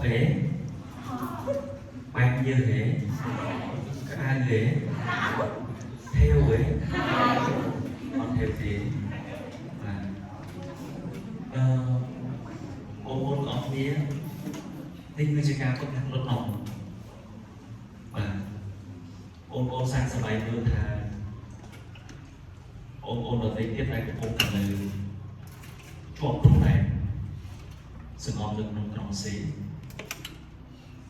ទេបែកញើសទេក្តៅទេថេវទេអត់ថេវទេបាទអឺបងប្អូនទាំងអស់គ្នានេះគឺជាការពិតណាស់លត់អស់បាទបងប្អូនសាកសប្បាយមើលថាបងប្អូនដទៃទៀតដែលកំពុងតែនៅជាប់ខ្លួនឯងសងំនៅក្នុងក្រុងសេ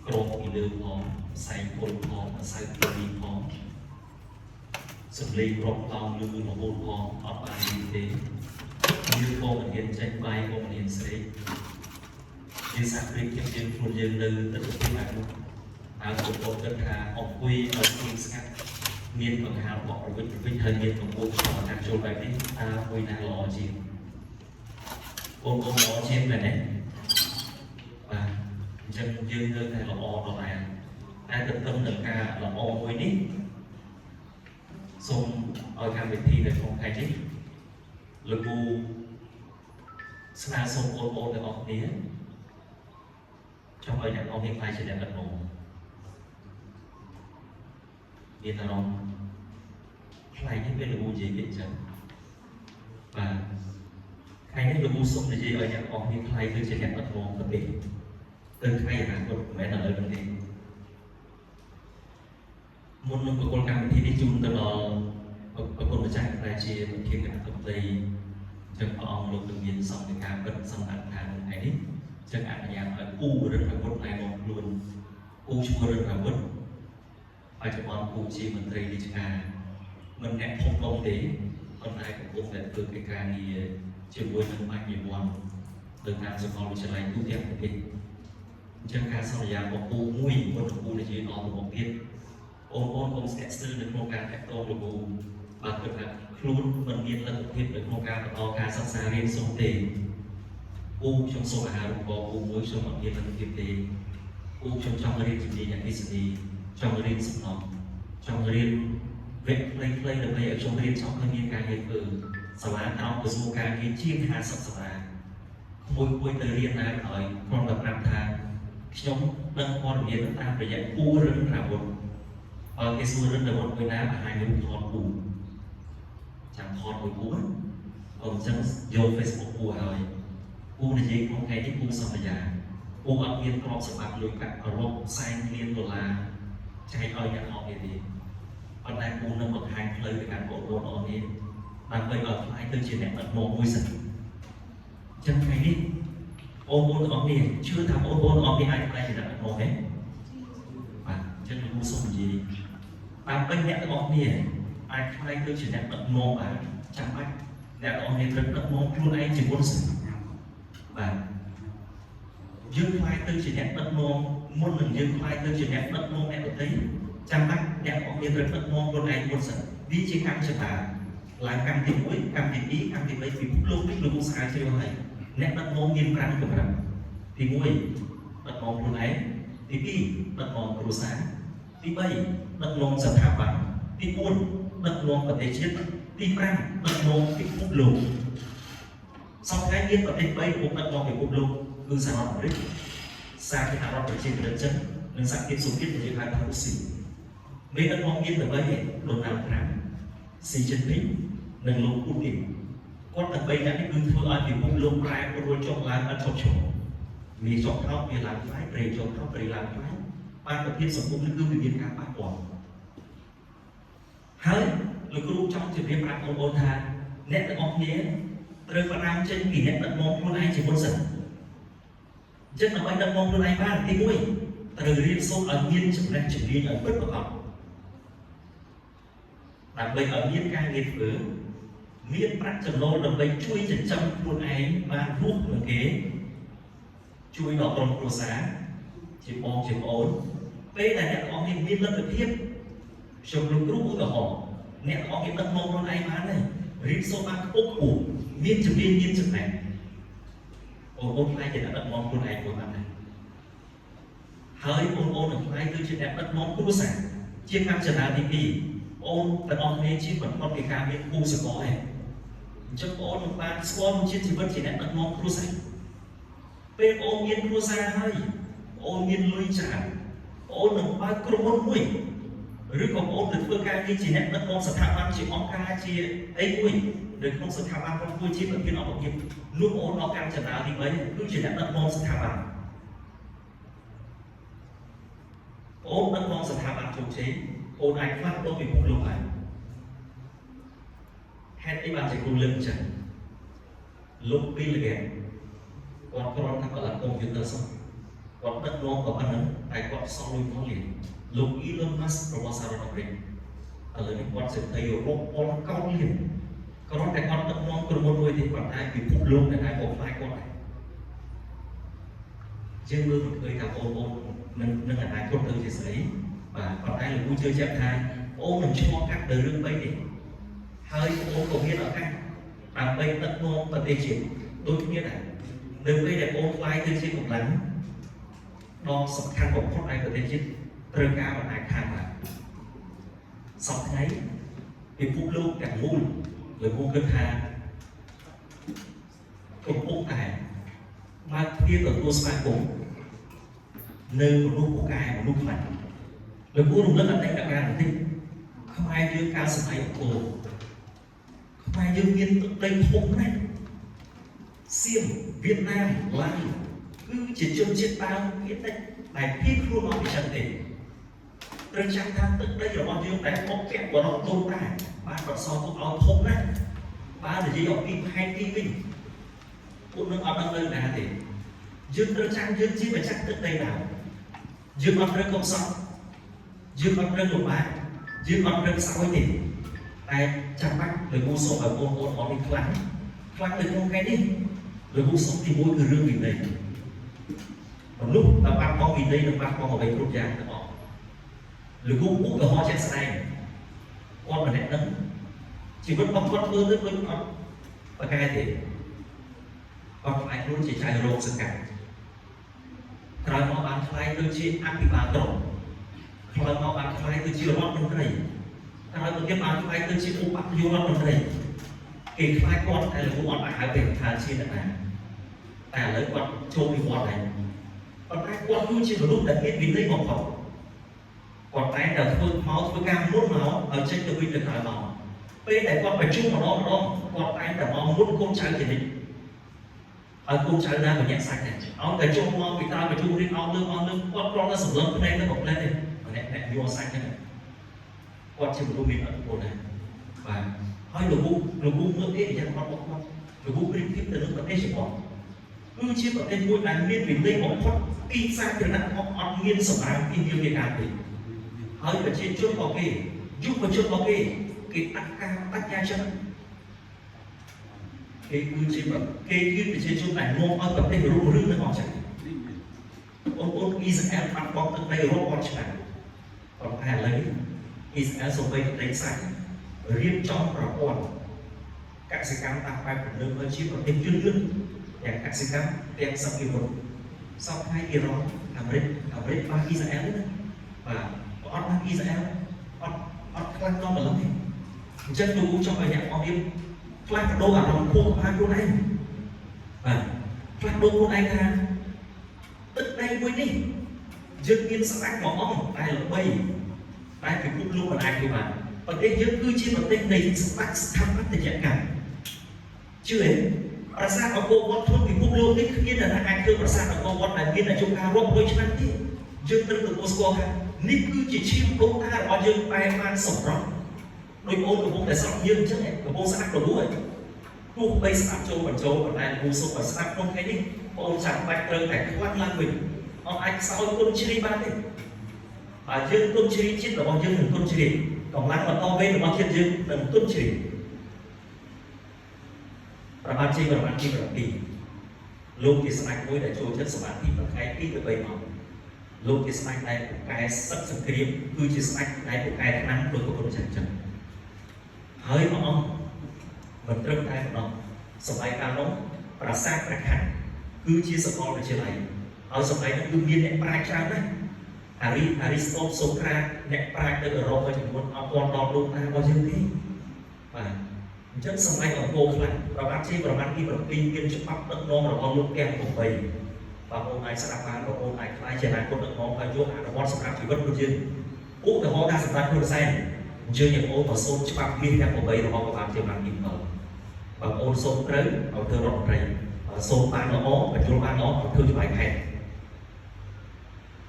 ក្រមពីលើផងផ្សែងពុលផងម្សៅពីផងសំលេងរាប់តោងលឺរហូតផងអត់បានលឺទេយើងក៏មិនហ៊ានចេញបាយក៏មិនហ៊ានស្រេកយើងសាកប្រៀបធៀបយើងខ្លួនយើងនៅទិដ្ឋភាពបែបនោះហើយបងប្អូនគិតថាអង្គុយឲ្យខ្លួនស្ងាត់មានកង្ហារបក់ប្រវិចប្រវិចហើយមានកម្ពស់ខ្យល់អាកាសចូលបែបនេះតើមួយណាល្អជាងបងប្អូនល្អជាងមែនទេបាទអញ្ចឹងយើងនៅតែល្អដដែលតែទន្ទឹមនឹងការល្អមួយនេះសូមឲ្យកម្មវិធីនៅក្នុងថ្ងៃនេះលោកគ្រូស្នើសុំបងប្អូនទាំងអស់គ្នាចង់ឲ្យអ្នកទាំងអស់គ្នាក្លាយជាអ្នកដឹកនាំមានអារម្មណ៍ប្លែកនេះពេលលោកគ្រូនិយាយពាក្យអញ្ចឹងបាទថ្ងៃនេះលោកគ្រូសូមនិយាយឲ្យអ្នកទាំងអស់គ្នាក្លាយទៅជាអ្នកដឹកនាំប្រទេសទៅថ្ងៃអនាគតមិនមែនឥឡូវនេះទេមុននឹងប្រគល់កម្មវិធីនេះជូនទៅដល់ប្រគុណម្ចាស់ដែលជាប្រធានគណៈកម្មាធិអញ្ចឹងព្រះអង្គលោកនឹងមានសង្ឃការពិតសង្ឃអធិដ្ឋាននៅថ្ងៃនេះអញ្ចឹងអនុញ្ញាតឲ្យពូរិទ្ធអាវុធណែនាំខ្លួនពូឈ្មោះរិទ្ធអាវុធបច្ចុប្បន្នពូជាមន្ត្រីរាជការមិនអ្នកធំដុំទេប៉ុន្តែកំពុងតែធ្វើកិច្ចការងារជាមួយនឹងបញ្ញវន្តនៅតាមសាកលវិទ្យាល័យទូទាំងប្រទេសអញ្ចឹងការសន្យារបស់ពូមួយមុននឹងពូនិយាយដល់ទៅមុខទៀតបងប្អូនកុំស្ទាក់ស្ទើរនៅក្នុងការតាក់ទងលោកពូបើគិតថាខ្លួនមិនមានលទ្ធភាពនៅក្នុងការបន្តការសិក្សារៀនសូត្រទេពូខ្ញុំសូមអាហារូបករណ៍ពូមួយខ្ញុំអត់មានលទ្ធភាពទេពូខ្ញុំចង់រៀនជំនាញអគ្គិសនីចង់រៀនសំណង់ចង់រៀនវគ្គខ្លីៗដើម្បីឲ្យខ្ញុំរៀនចប់ហើយមានការងារធ្វើសាលាក្រោមក្រសួងការងារជាង50សាលាក្មួយមួយទៅរៀនណាក៏ដោយគ្រាន់តែប្រាប់ថាខ្ញុំដឹងព័ត៌មានតាមរយៈពូរិនរាវុធបើគេសួររិនរាវុធមួយណាបង្ហាញរូបថតពូចាំថតមួយពូណាអញ្ចឹងយក Facebook ពូហើយពូនិយាយក្នុងថ្ងៃនេះពូសន្យាពូអត់មានទ្រព្យសម្បត្តិលុយកាក់រាប់សែនលានដុល្លារចែកឲ្យអ្នកអស់គ្នាទេប៉ុន្តែពូនឹងបង្ហាញផ្លូវទៅកាន់បងប្អូនអស់គ្នាដើម្បីឲ្យក្លាយទៅជាអ្នកដឹកនាំមួយសិនអញ្ចឹងថ្ងៃនេះបងប្អូនទាំងអស់គ្នាជឿថាបងប្អូនទាំងអស់គ្នាអាចក្លាយជាអ្នកដឹកនាំទេបាទអញ្ចឹងលោកគ្រូសូមនិយាយដើម្បីអ្នកទាំងអស់គ្នាអាចក្លាយទៅជាអ្នកដឹកនាំបានចាំបាច់អ្នកទាំងអស់គ្នាត្រូវដឹកនាំខ្លួនឯងជាមុនសិនបាទយើងក្លាយទៅជាអ្នកដឹកនាំមុននឹងយើងក្លាយទៅជាអ្នកដឹកនាំអ្នកដទៃចាំបាច់អ្នកទាំងអស់គ្នាត្រូវដឹកនាំខ្លួនឯងមុនសិនវាជាកម្មចតាឡើងកម្មទី1កម្មទី2កម្មទី3ពិភពលោកនេះលោកស្រាវជ្រាវហើយអ្នកដឹកនាំមាន5កម្រិតទី1ដឹកនាំខ្លួនឯងទី2ដឹកនាំគ្រួសារទី3ដឹកនាំស្ថាប័នទី4ដឹកនាំប្រទេសជាតិទី5ដឹកនាំពិភពលោកសប្តាហ៍មានប្រទេស3កំពុងដឹកនាំពិភពលោកគឺសហរដ្ឋអាមេរិកសាធារណរដ្ឋប្រជាមានិតចិននិងសហភាពសូវៀតដែលយើងហៅថារុស្ស៊ីមេដឹកនាំមានតែ3ទេដូណាល់ត្រាំស៊ីជីនពីងនិងលោកពូទីនគាត់តែ3នាក់នេះគឺធ្វើឲ្យពិភពលោកប្រែប្រួលចុះឡើងអត់ឈប់ឈរមានចុះថោកវាឡើងថ្លៃប្រេងចុះថោកប្រេងឡើងថ្លៃបាតុភាពសង្គមនេះគឺវាមានការប៉ះពាល់ហើយលោកគ្រូចង់ជម្រាបប្រាប់បងប្អូនថាអ្នកទាំងអស់គ្នាត្រូវផ្ដើមចេញពីអ្នកដឹកនាំខ្លួនឯងជាមុនសិនអញ្ចឹងដើម្បីដឹកនាំខ្លួនឯងបានទី1ត្រូវរៀនសូត្រឲ្យមានចំណេះជំនាញឲ្យពិតប្រាកដដើម្បីឲ្យមានការងារធ្វើមានប្រាក់ចំណូលដើម្បីជួយចិញ្ចឹមខ្លួនឯងបានរស់នឹងគេជួយដល់ក្រុមគ្រួសារជាបងជាប្អូនពេលដែលអ្នកទាំងអស់គ្នាមានលទ្ធភាពខ្ញុំលោកគ្រូឧទាហរណ៍អ្នកទាំងអស់គ្នាដឹកនាំខ្លួនឯងបានហើយរៀនសូត្របានខ្ពស់ខ្ពស់មានជំនាញមានចំណេះបងប្អូនក្លាយជាអ្នកដឹកនាំខ្លួនឯងមួយបានដែរហើយបងប្អូននឹងក្លាយទៅជាអ្នកដឹកនាំគ្រួសារជាកម្មចនាទី2បងទាំងអស់គ្នាជាបំផុតពីការមានគូសកលឯងអញ្ចឹងបងនឹងបានស្គាល់ជាតិជីវិតជាអ្នកដឹកនាំគ្រួសារពេលបងមានគ្រួសារហើយប អូនមានលុយច្រើនអូននឹងបើកក្រុមហ៊ុនមួយឬក៏អូនទៅធ្វើការងារជាអ្នកដឹកនាំស្ថាប័នជាអង្គការជាអីមួយនៅក្នុងស្ថាប័នរបស់មួយជាប្រធានអង្គភាពនោះអូនដល់កម្មចនាទី3គឺជាអ្នកដឹកនាំស្ថាប័នអូនដឹកនាំស្ថាប័នជោគជ័យអូនអាចផ្លាស់ប្ដូរពិភពលោកបានហេតុអីបានជាគ្រូលើកអញ្ចឹងលោក Bill Gates គាត់គ្រាន់តែផលិតកុំព្យូទ័រសោះគាត់ដឹកនាំក៏ប៉ុណ្ណឹងតែគាត់សល់លុយមកលានលោក Elon Musk របស់សហរដ្ឋអាមេរិកឥឡូវនេះគាត់សេដ្ឋីរាប់ពាន់កោដិលានគ្រាន់តែគាត់ដឹកនាំក្រុមហ៊ុនមួយទេគាត់អាចពិភពលោកដែលអាចបកផ្លាយគាត់ដែរយើងមើលមិនឃើញថាបងប្អូននឹងអនាគតទៅជាស្អីបាទប៉ុន្តែលោកគ្រូជឿជាក់ថាអូននឹងឆ្លងកាត់នៅរឿងបីនេះហើយអូនក៏មានឱកាសដើម្បីដឹកនាំប្រទេសជាតិដូចគ្នាដែរនៅពេលដែលអូនខ្លាយទៅជាកម្លាំងដ៏សំខាន់បំផុតឯប្រទេសជាតិត្រូវការបណ្ដាខាងបាទសប្តាហ៍ថ្ងៃពិភពលោកទាំងមូលលោកគ្រូគិតថាកំពុងតែបើកទ្វារទទួលស្វាគមន៍នៅមនុស្សពូកែមនុស្សខ្លាំងលោកគ្រូរំលឹកអតីតកាលបន្តិចខ្មែរយើងកាលសម័យអង្គរខ្មែរយើងមានទឹកដីធំណាស់សៀមវៀតណាមឡាវគឺជាជនជាតិដើមភាគតិចដែលភៀសខ្លួនមកពីចិនទេត្រូវចាំថាទឹកដីរបស់យើងដែលបុកពាក់បរោះដូនតាបានបន្សល់ទុកឲ្យធំណាស់បើនិយាយអំពីផែនទីវិញពួកនឹងអត់ដឹងនៅណាទេយើងត្រូវចាំយើងជាម្ចាស់ទឹកដីដើមយើងអត់ត្រូវកំសត់យើងអត់ត្រូវលំបាកយើងអត់ត្រូវខ្សោយទេតែចាំបាច់លោកគ្រូសូមឲ្យបងប្អូនអរនេះខ្លាំងខ្លាំងនៅក្នុងថ្ងៃនេះលោកគ្រូសូមទី1គឺរឿងវិន័យមនុស្សដែលបាត់បង់វិន័យនឹងបាត់បង់អ្វីគ្រប់យ៉ាងទាំងអស់លោកគ្រូឧទាហរណ៍ជាក់ស្ដែងគាត់ម្នាក់ហ្នឹងជីវិតរបស់គាត់ធ្វើទៅដូចអត់ប្រកែទេគាត់ខ្លាយខ្លួនជាចៅរោគសង្កាត់ក្រោយមកបានខ្លាយទៅជាអភិបាលក្រុងក្រោយមកបានខ្លាយទៅជារដ្ឋមន្ត្រីក្រោយមកទៀតបានខ្លាយទៅជាឧបនាយករដ្ឋមន្ត្រីគេខ្លាចគាត់តែលោកគ្រូអត់បានហៅទេថាជាអ្នកណាតែឥឡូវគាត់ចូលវិវត្តហើយប៉ុន្តែគាត់គឺជាមនុស្សដែលមានវិន័យបំផុតគាត់តែងតែធ្វើមកធ្វើការមុនមកឲ្យចេញទៅវិញទៅក្រោយមកពេលដែលគាត់ប្រជុំម្ដងម្ដងគាត់តែងតែមកមុនកូនចៅជានិច្ចហើយកូនចៅណាក៏ញាក់សាច់ដែរអោតែចុះមកពីក្រោយប្រជុំរៀបអោលើអោលើគាត់គ្រាន់តែសម្លឹងភ្នែកទៅមួយភ្លែតទេម្នាក់អ្នកយល់សាច់ហ្នឹងគាត់ជាមនុស្សមានឥទ្ធិពលដែរបាទហើយលោកគ្រូលោកគ្រូមើលអេយ៉ាងគាត់របស់គាត់លោកគ្រូប្រៀបធៀបទៅនឹងប្រទេសជប៉ុនគឺជាប្រទេសមួយដែលមានវិន័យបំផុតទីសាធារណៈអត់មានសម្រាមពីនាវាការទេហើយប្រជាជនរបស់គេយុវជនរបស់គេគេតាក់ការបញ្ញាចិត្តគេគឺជាគេគឺប្រជាជនដែលនាំឲ្យប្រទេសរុងរឿងនឹងអស់ចាស់បងប្អូនអ៊ីស្រាអែលបាត់បង់ទឹកដីរាប់ពាន់ឆ្នាំប៉ុន្តែឥឡូវអ៊ីស្រាអែលសូម្បីទឹកដីខ្សាច់រៀបចំប្រព័ន្ធកសិកម្មតាមបែបទំនើបឲ្យជាប្រទេសជឿនលឿនទាំងកសិកម្មទាំងសព្វាវុធសពថ្ងៃអ៊ីរ៉ង់អាមេរិកអាមេរិកបានអ៊ីស្រាអែលទេណាបាទបើអត់បានអ៊ីស្រាអែលអត់ខ្លាំងដល់ម្លឹងទេអញ្ចឹងលោកគ្រូចង់ឲ្យអ្នកអស់នេះផ្លាស់ប្ដូរអារម្មណ៍ខួរក្បាលខ្លួនឯងបាទផ្លាស់ប្ដូរខ្លួនឯងថាទឹកដីមួយនេះយើងមានស្ដេចមួយអង្គតែល្បីតែពិភពលោកមិនអាចធ្វើបានប្រទេសយើងគឺជាប្រទេសនៃស្ដេចស្ថាបត្យកម្មជឿទេប្រាសាទអង្គរវត្តក្នុងពិភពលោកនេះគ្មានអ្នកណាអាចធ្វើប្រាសាទអង្គរវត្តដែលមានអាយុកាលរាប់រយឆ្នាំទេយើងត្រូវទទួលស្គាល់ថានេះគឺជាឈាមដូនតារបស់យើងបែរបានសម្រស់ដោយអូនកំពុងតែស្រក់យើងអញ្ចឹងកំពុងស្ដាប់ប្រគួតទោះបីស្ដាប់ចូលបញ្ចូលប៉ុន្តែលោកគ្រូសូមឲ្យស្ដាប់ក្នុងថ្ងៃនេះបងចាំបាច់ត្រូវតែខ្លាំងឡើងវិញអត់អាចខ្សោយគុណជ្រីបានទេបើយើងគុណជ្រីជាតិរបស់យើងនឹងគុណជ្រីកម្លាំងបន្តវេនរបស់ជាតិយើងនឹងគុណជ្រីប្រមាណជាប្រមាណទី7លោកជាស្ដេចមួយដែលចូលចិត្តសមាធិមួយថ្ងៃ2ទៅ3ម៉ោងលោកជាស្ដេចដែលពូកែសឹកសង្គ្រាមគឺជាស្ដេចដែលពូកែខ្លាំងដោយប្រគុណចាស់ចឹងហើយព្រះអង្គមិនត្រឹមតែប៉ុណ្ណោះសម័យកាលនោះប្រាសាទព្រះខ័នគឺជាសកលវិទ្យាល័យហើយសម័យនោះគឺមានអ្នកប្រាជ្ញច្រើនណាស់អារីស្តូតសូក្រាតអ្នកប្រាជ្ញនៅអឺរ៉ុបមួយចំនួនអត់ទាន់ដល់លោកតារបស់យើងទេបាទអញ្ចឹងសម័យអង្គរខ្លះប្រវត្តិជាប្រមាណទី7មានច្បាប់ដឹកនាំរបស់លោកទាំង8បាទ បងប្អូនអាចស្ដាប់បានបងប្អូនអាចក្លាយជាអនាគតដឹកនាំហើយយកអនុវត្តសម្រាប់ជីវិតរបស់យើងឧទាហរណ៍ថាសម្រាប់ហ៊ុនសែនអញ្ជើញឲ្យបងប្អូនមកសូត្រច្បាប់មាសទាំង8របស់ព្រះបាទជាបានទី7បងប្អូនសូត្រត្រូវឲ្យធ្វើរដ្ឋមន្ត្រីសូត្របានល្អបញ្យល់បានល្អឲ្យធ្វើច្បាប់ខេត្ត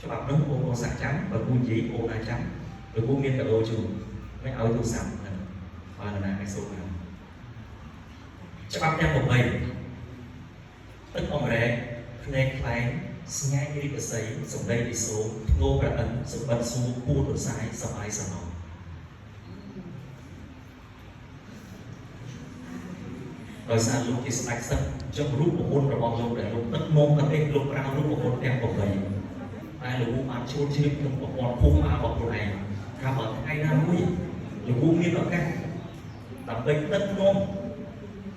ច្បាប់នោះបងប្អូនសាកចាំបើគូនិយាយបងប្អូនអាចចាំបើគូមានកាដូជូនមិនឲ្យទូរស័ព្ទហ្នឹងបានណាអាចសូត្របានច្បាប់ទាំង8ទឹកអង្រែភ្នែកខ្លែងស្ញែងរីកសីសម្ដីអ៊ីសូធ្ងោប្រអិនសម្បិតសួរគួរទន្សាយសបាយសំណងដោយសារលោកជាស្ដេចសឹកអញ្ចឹងរូបមន្តរបស់លោកដែលលោកដឹកនាំប្រទេសលោកប្រើរូបមន្តទាំង8តែលោកបានជួលជ្រាបក្នុងប្រព័ន្ធភូមិបាលរបស់ខ្លួនឯងថាបើថ្ងៃណាមួយលោកមានឱកាសដើម្បីដឹកនាំ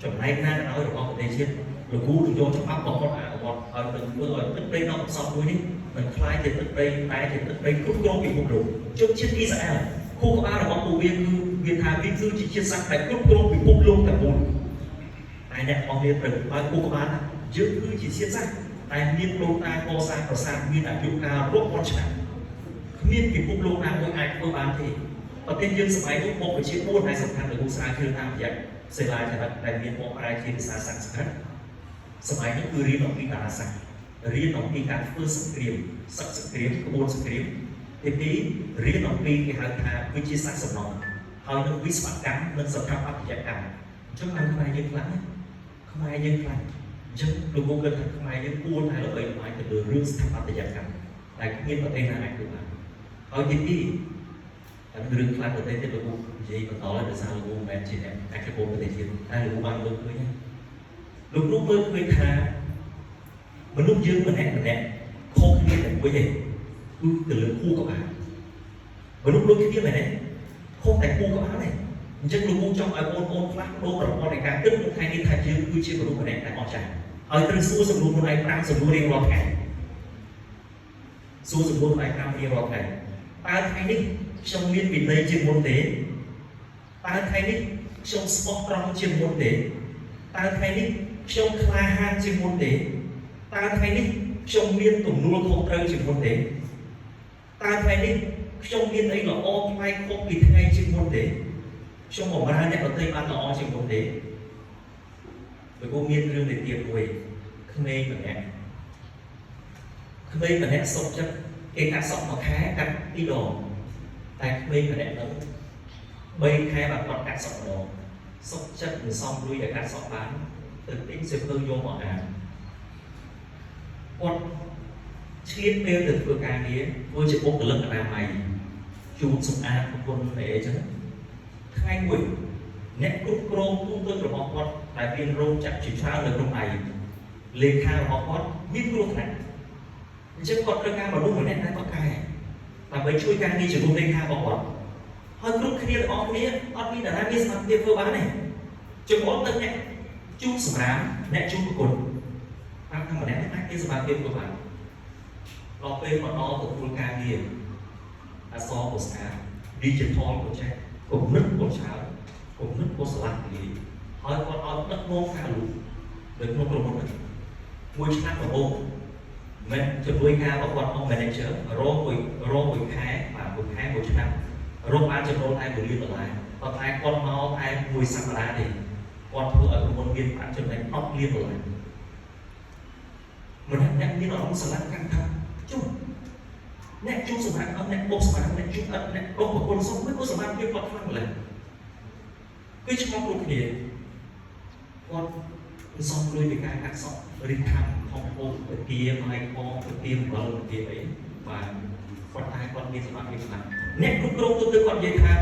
ចំណែកណាក៏ដោយរបស់ប្រទេសជាតិលោកគ្រូនឹងយកច្បាប់របស់គាត់អនុវត្តឲ្យទៅធ្វើឲ្យទឹកព្រៃដ៏កម្សត់មួយនេះនឹងក្លាយជាទឹកព្រៃតែជាទឹកព្រៃគ្រប់គ្រងពិភពលោកជនជាតិអ៊ីស្រាអែលខួរក្បាលរបស់ពួកវាគឺវាថាវាគឺជាជាតិសាសន៍ដែលគ្រប់គ្រងពិភពលោកទាំងមូលតែអ្នកអស់គ្នាត្រូវបើកខួរក្បាលថាយើងគឺជាជាតិសាសន៍តែមានដូនតាកសាងប្រាសាទមានអាយុកាលរាប់ពាន់ឆ្នាំគ្មានពិភពលោកណាមួយអាចធ្វើបានទេប្រទេសយើងសម័យនោះមុខវិជ្ជា4ដែលសំខាន់លោកស្រាវជ្រាវតាមរយៈសិលាចារឹកដែលមានបកប្រែជាភាសាសំស្ក្រឹតសម័យនោះគឺរៀនអំពីតារាសាស្ត្ររៀនអំពីការធ្វើសង្គ្រាមសឹកសង្គ្រាមក្បួនសង្គ្រាមទី2រៀនអំពីគេហៅថាវិទ្យាសាស្ត្រសំណង់ហើយនឹងវិស្វកម្មនិងស្ថាបត្យកម្មអញ្ចឹងនៅខ្មែរយើងខ្លាំងណាខ្មែរយើងខ្លាំងអញ្ចឹងលោកគ្រូគិតថាខ្មែរយើងគួរតែល្បីល្បាញទៅលើរឿងស្ថាបត្យកម្មតែគ្មានប្រទេសណាអាចធ្វើបានហើយទី2អានឹងរឿងខ្លះប្រទេសទៀតលោកគ្រូនិយាយបន្តហើយដោយសារលោកគ្រូមិនមែនជាអ្នកអគ្គពលប្រទេសជាតិតែលោកគ្រូបានមើលឃើញណាលោកគ្រូមើលឃើញថាមនុស្សយើងម្នាក់ម្នាក់ខុសគ្នាតែមួយទេគឺទៅលើខួរក្បាលមនុស្សដូចគ្នាមែនទេខុសតែខួរក្បាលទេអញ្ចឹងលោកគ្រូចង់ឲ្យបងប្អូនខ្លះដូរប្រព័ន្ធនៃការគិតក្នុងថ្ងៃនេះថាយើងគឺជាមនុស្សម្នាក់ដែលអស្ចារ្យហើយត្រូវសួរសំណួរខ្លួនឯង5សំណួររៀងរាល់ថ្ងៃសួរសំណួរខ្លួនឯង5រៀងរាល់ថ្ងៃតើថ្ងៃនេះខ្ញុំមានវិន័យជាងមុនទេតើថ្ងៃនេះខ្ញុំស្មោះត្រង់ជាងមុនទេតើថ្ងៃនេះខ្ញុំក្លាហានជាងមុនទេតើថ្ងៃនេះខ្ញុំមានទំនួលខុសត្រូវជាងមុនទេតើថ្ងៃនេះខ្ញុំមានអីល្អប្លែកខុសពីថ្ងៃជាងមុនទេខ្ញុំបម្រើអ្នកដទៃបានល្អជាងមុនទេលោកគ្រូមានរឿងនិទានមួយក្មេងម្នាក់ក្មេងម្នាក់សុខចិត្តគេកាត់សក់មួយខែកាត់ពីរដងតែក្មេងម្នាក់នោះ3ខែបានគាត់កាត់សក់ម្ដងសុខចិត្តនឹងសំលុយឲ្យកាត់សក់បានទៅទិញសៀវភៅយកមកអានគាត់ឆ្លៀតពេលទៅធ្វើការងារធ្វើជាបុគ្គលិកអនាម័យជូតសម្អាតប្រពន្ធអីអញ្ចឹងថ្ងៃមួយអ្នកគ្រប់គ្រងទូទៅរបស់គាត់ដែលមានរោងចក្រជាច្រើននៅក្នុងដៃលេខារបស់គាត់មានគ្រោះថ្នាក់អញ្ចឹងគាត់ត្រូវការមនុស្សម្នាក់ដែលបកកែដើម្បីជួយការងារជំនួសលេខារបស់គាត់ហើយគ្រប់គ្នាទាំងអស់គ្នាអត់មាននរណាមានសមត្ថភាពធ្វើបានទេជំអត់ទៅអ្នកជូតសម្រាមអ្នកជូតប្រគុណតាមថាម្នាក់អាចមានសមត្ថភាពធ្វើបានដល់ពេលមកដល់ទទួលការងារអក្សរក៏ស្អាត digital ក៏ចេះគំនិតក៏ច្រើនគំនិតក៏ស្លាស់លាយហើយគាត់ឲ្យដឹកនាំការលូនៅក្នុងក្រុមហ៊ុនហ្នឹងមួយឆ្នាំដំបូងមិនជំនួយការរបស់គាត់មក manager រកមួយរកមួយខែបាទមួយខែមួយឆ្នាំរកបានចំណូលតែ1លានដុល្លារប៉ុន្តែគាត់មកតែមួយសប្តាហ៍ទេគាត់ធ្វើឲ្យក្រុមហ៊ុនមានប្រាក់ចំណេញ10លានដុល្លារម្នាក់អ្នកមានអារម្មណ៍ស្រឡាញ់កាន់ថាជុំអ្នកជួបសម្រាប់អត់អ្នកបុកសម្រាប់អ្នកជួបអត់អ្នកបុកប្រពន្ធសុំមិនក៏សម្រាប់ភាពគាត់ខ្លាំងម្ល៉េះគឺឆ្ងល់គ្រប់គ្នាគាត់សំលុយពីការកាត់សក់រិះខាំខំពោពទាបាយខពទាអំបិលពទាអីបាទគាត់តែគាត់មានសមត្ថភាពខ្លាំងអ្នកគ្រប់គ្រងទូទៅគាត់និយាយថា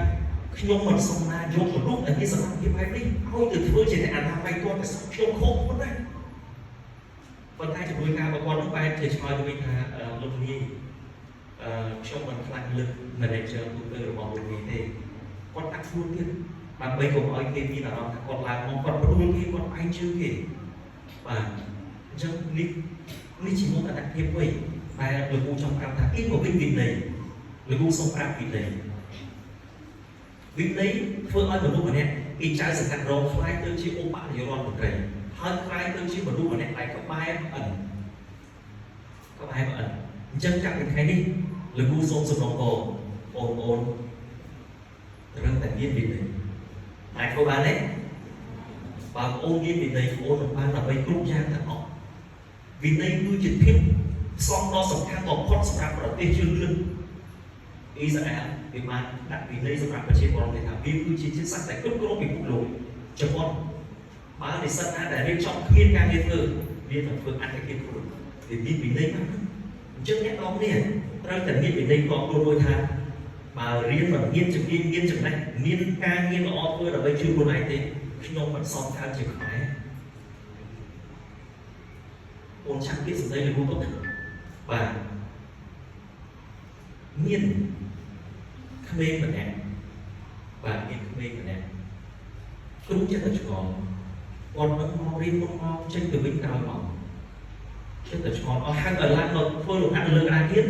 ខ្ញុំមិនសុំណាយកមនុស្សដែលមានសមត្ថភាពបែបនេះឲ្យទៅធ្វើជាអ្នកអនាម័យគាត់តែខ្ញុំខុសប៉ុណ្ណាប៉ុន្តែជំនួយការរបស់គាត់នោះបែរជាឆ្លើយទៅវិញថាលោកនាយអឺខ្ញុំមិនខ្លាំងលើស manager ទូទៅរបស់លោកនាយទេគាត់ដាក់ខ្លួនទៀតដើម្បីកុំឲ្យគេមានអារម្មណ៍ថាគាត់ឡើងមកគាត់ផ្ដួលគេគាត់បែងជើងគេបាទអញ្ចឹងនេះនេះជាមោទនភាពមួយដែលលោកគ្រូចង់ប្រាប់ថាគេមកវិញវិន័យលោកគ្រូសូមប្រាប់វិន័យវិន័យធ្វើឲ្យមនុស្សម្នាក់ពីចៅសង្កាត់រងក្លាយទៅជាឧបនាយករដ្ឋមន្ត្រីហើយក្លាយទៅជាមនុស្សម្នាក់ដែលក្បែរអិន ក្បែរប្រអិនអញ្ចឹងចាប់ពីថ្ងៃនេះលោកគ្រូសូមសំណូមពរបងប្អូនត្រូវតែមានវិន័យអាចធ្វើបានទេបើបងអូនមានវិន័យបងអូននឹងបានដើម្បីគ្រប់យ៉ាងទាំងអស់វិន័យគឺជាធាតុផ្សំដ៏សំខាន់បំផុតសម្រាប់ប្រទេសជឿនលឿនអ៊ីស្រាអែលវាបានដាក់វិន័យសម្រាប់ប្រជាពលរដ្ឋថាវាគឺជាជាតិសាសន៍ដែលគ្រប់គ្រងពិភពលោកជប៉ុនបើនិស្សិតណាដែលរៀនចប់គ្មានការងារធ្វើវានឹងធ្វើអត្តឃាតខ្លួនវាមានវិន័យណាស់អញ្ចឹងអ្នកនរគ្នាត្រូវតែមានវិន័យផ្ទាល់ខ្លួនមួយថាបើរៀនមិនមានជំនាញមានចំណេះមានការងារល្អធ្វើដើម្បីជួយខ្លួនឯងទេខ្ញុំមិនសមកើតជាខ្មែរអូនឆាប់ពាក្យសម្ដីលោកគ្រូទុកបាទមានក្មេងម្នាក់បាទមានក្មេងម្នាក់គ្រូចិត្តតែឆ្ងល់គាត់នឹងមករៀនមុនមកចេញទៅវិញក្រោយមកចិត្តតែឆ្ងល់អត់ហៅឲ្យឡើងមកធ្វើលំហាត់នៅលើក្តារទៀត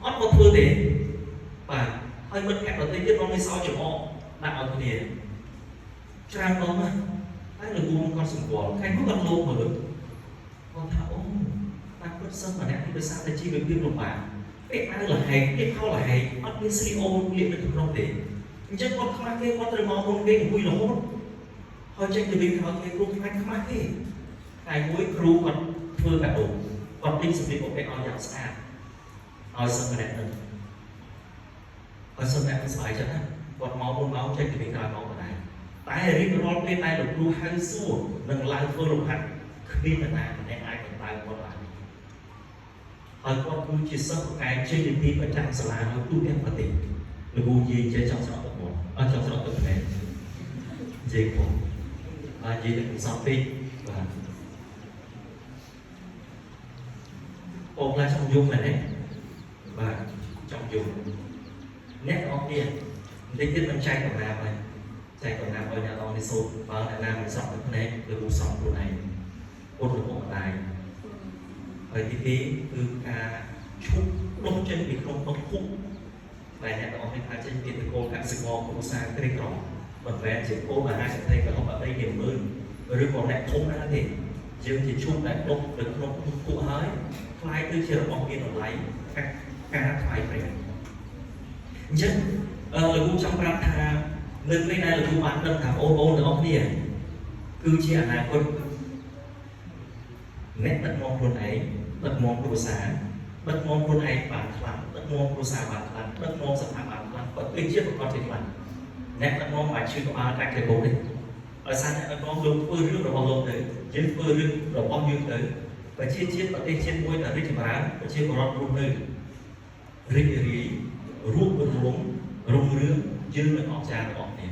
អត់មកធ្វើទេបាទហើយមិត្តភក្តិដទៃទៀតមកនេះសោច្រកដាក់ឲ្យគ្នាច្រើនដងណាស់តែលោកគ្រូគាត់សម្គាល់ថ្ងៃនោះគាត់លោកមើលគាត់ថាអូតាមពិតសិស្សម្នាក់នេះដោយសារតែជីវភាពលំបាកពាក់អាវលហែកពាក់ខោលហែកអត់មានស្លីអូលាកនៅក្នុងទេអញ្ចឹងគាត់ខ្មាស់គេគាត់ត្រូវមកមុនគេអង្គុយរហូតហើយចេញទៅវិញក្រោយគេគ្រូខ្លាចខ្មាស់គេថ្ងៃមួយគ្រូគាត់ធ្វើកាដូគាត់ទិញសម្លៀកបំពាក់ឲ្យយ៉ាងស្អាតឲ្យសិស្សម្នាក់នឹងឲ្យសិស្សម្នាក់នឹងសប្បាយចិត្តណាគាត់មកមុនមកចេញទៅវិញក្រោយមកដែរតែរៀបរាល់ពេលដែលលោកគ្រូហៅសួរនឹងឡើងធ្វើលំហាត់គ្មាននរណាម្នាក់អាចដណ្ដើមគាត់បានហើយគាត់គឺជាសិស្សពូកែជ័យលាភីប្រចាំសាលានៅទូទាំងប្រទេសលោកគ្រូនិយាយចេះចង់ស្រក់ទឹកមាត់អត់ចង់ស្រក់ទឹកភ្នែកនិយាយខុសបាទនិយាយតែកំសត់ពេកបាទបងខ្លះចង់យំមែនទេបាទចង់យំអ្នកទាំងអស់គ្នាបន្តិចទៀតមិនចែកកំណាប់ហើយចែកកំណាប់ឲ្យអ្នកទាំងអស់នេះសូត្របើអ្នកណាមិនស្រក់ទឹកភ្នែកលោកគ្រូស្រក់ខ្លួនឯងពុទ្ធរបស់ម្ដាយហើយទីពីរគឺការឈប់ដុសចេញពីក្នុងដុសភុដែលអ្នកទាំងអស់នេះថាចេញពីតកូលកសិករគ្រួសារក្រីក្រមិនមែនជាកូនមហាសេដ្ឋីកុហកអតីនាម៉ឺនឬក៏អ្នកធំណាស់ទេយើងជាឈូកដែលដុសនៅក្នុងភុហើយคล้ายទៅជារបស់មានតម្លៃការថ្លៃព្រះអញ្ចឹងអឺលោកគ្រូចង់ប្រាប់ថានៅពេលដែលលោកគ្រូបានដឹងថាបងប្អូនទាំងអស់គ្នាគឺជាអនាគតអ្នកដឹកនាំខ្លួនឯងដឹកនាំគ្រួសារដឹកនាំខ្លួនឯងបានខ្លាំងដឹកនាំគ្រួសារបានខ្លាំងដឹកនាំស្ថាប័នខ្លាំងប្រទេសជាតិប្រកបជាខ្លាំងអ្នកដឹកនាំអាចឈឺក្បាលកាច់ទៅមុខនេះដោយសារអ្នកដឹកនាំលោកធ្វើរឿងរបស់លោកទៅយើងធ្វើរឿងរបស់យើងទៅប្រជាជាតិប្រទេសជាតិមួយដែលរីកចម្រើនប្រជាពលរដ្ឋរស់នៅរីករាយរួបរួមរុងរឿងយើងនឹងអស្ចារ្យទាំងអស់គ្នា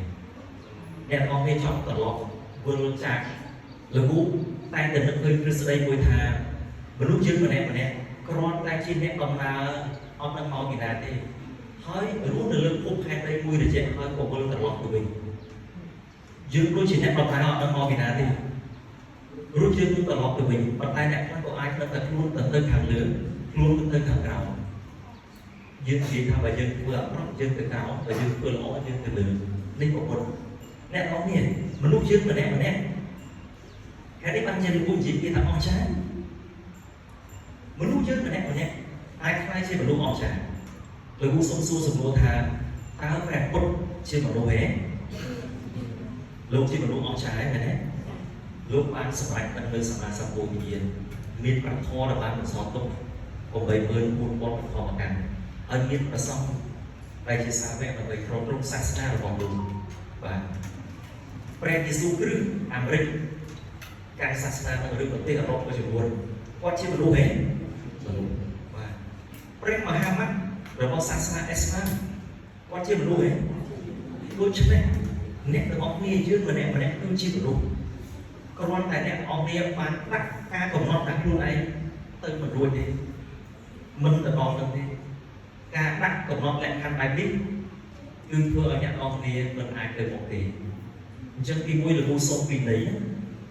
អ្នកទាំងអស់គ្នាចង់ត្រឡប់វិលចាកលោកគ្រូតែតែនឹកឃើញទ្រឹស្ដីមួយថាមនុស្សយើងម្នាក់ម្នាក់គ្រាន់តែជាអ្នកដំណើរអត់ដឹងមកពីណាទេហើយរស់នៅលើភពផែនដីមួយរយៈហើយក៏វិលត្រឡប់ទៅវិញយើងដូចជាអ្នកដំណើរអត់ដឹងមកពីណាទេរួចយើងនឹងត្រឡប់ទៅវិញប៉ុន្តែអ្នកខ្លះក៏អាចដឹងតែខ្លួនទៅខាងលើខ្លួនទៅខាងក្រោមយើងនិយាយថាបើយើងធ្វើអាក្រក់យើងទៅក្រោមបើយើងធ្វើល្អយើងទៅលើនេះប្រពន្ធអ្នកនរនេះមនុស្សយើងម្នាក់ម្នាក់ហេតុនេះបានជាលោកនិយាយពីថាអស្ចារ្យមនុស្សយើងម្នាក់ម្នាក់អាចក្លាយជាមនុស្សអស្ចារ្យលោកសូមសួរសំណួរថាតើព្រះពុទ្ធជាមនុស្សទេលោកជាមនុស្សអស្ចារ្យមែនទេលោកបានសម្រេចនៅសម្មាសម្ពុទ្ធញាណមានប្រាក់ធម៌ដែលបានបន្សល់ទុក84000ធម្មកម្មហើយមានប្រសង់ដែលជាសាវកដើម្បីទ្រទ្រង់សាសនារបស់លោកបាទព្រះយេស៊ូវគ្រីស្ទអាមេរិកការសាសនានៅឬប្រទេសអឺរ៉ុបមួយចំនួនគាត់ជាមនុស្សហេមនុស្សបាទព្រះមហាម៉ាត់របស់សាសនាអេស្លាមគាត់ជាមនុស្សហេដូច្នេះអ្នកទាំងអស់គ្នាយើងម្នាក់ម្នាក់គឺជាមនុស្សគ្រាន់តែអ្នកទាំងអស់គ្នាបានដាក់ការកំណត់ដាក់ខ្លួនឯងទៅមិនរួចទេមិនទៅដល់នឹងទេការដាក់កំណត់លក្ខខណ្ឌបែបនេះគឺធ្វើឲ្យអ្នកទាំងអស់គ្នាមិនអាចទៅមុខទេអញ្ចឹងទី1លោកគ្រូសូមពិន័យ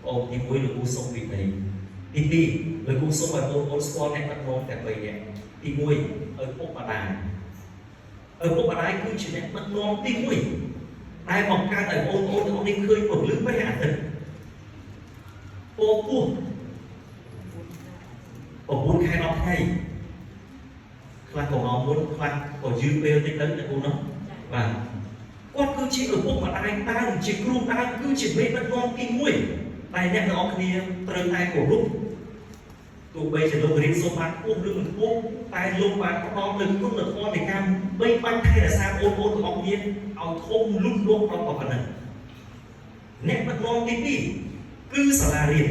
អូទី1លោកគ្រូសូមពិន័យទី2លោកគ្រូសូមឲ្យបងប្អូនស្គាល់អ្នកដឹកនាំទាំង3នាក់ទី1ឪពុកម្ដាយឪពុកម្ដាយគឺជាអ្នកដឹកនាំទី1ដែលបង្កើតឲ្យបងប្អូនទាំងអស់នេះឃើញពន្លឺព្រះអាទិត្យពោពោះ 9ខែ10ថ្ងៃខ្លះក៏មកមុនខ្លះក៏យឺតពេលតិចទៅអ្នកគ្រូនោះបាទគាត់គឺជាឪពុកម្ដាយដើមជាគ្រូដើមគឺជាមេដឹកនាំទី1តែអ្នកទាំងអស់គ្នាត្រូវតែគោរពទោះបីជាលោករៀនសូត្របានខ្ពស់ឬមិនខ្ពស់តែលោកបានផ្ដល់នូវគុណធម៌នៃការបីបាច់ថែរក្សាបងប្អូនទាំងអស់គ្នាឲ្យធំលូតលាស់ដល់ប៉ុណ្ណឹងអ្នកដឹកនាំទី2គឺសាលារៀន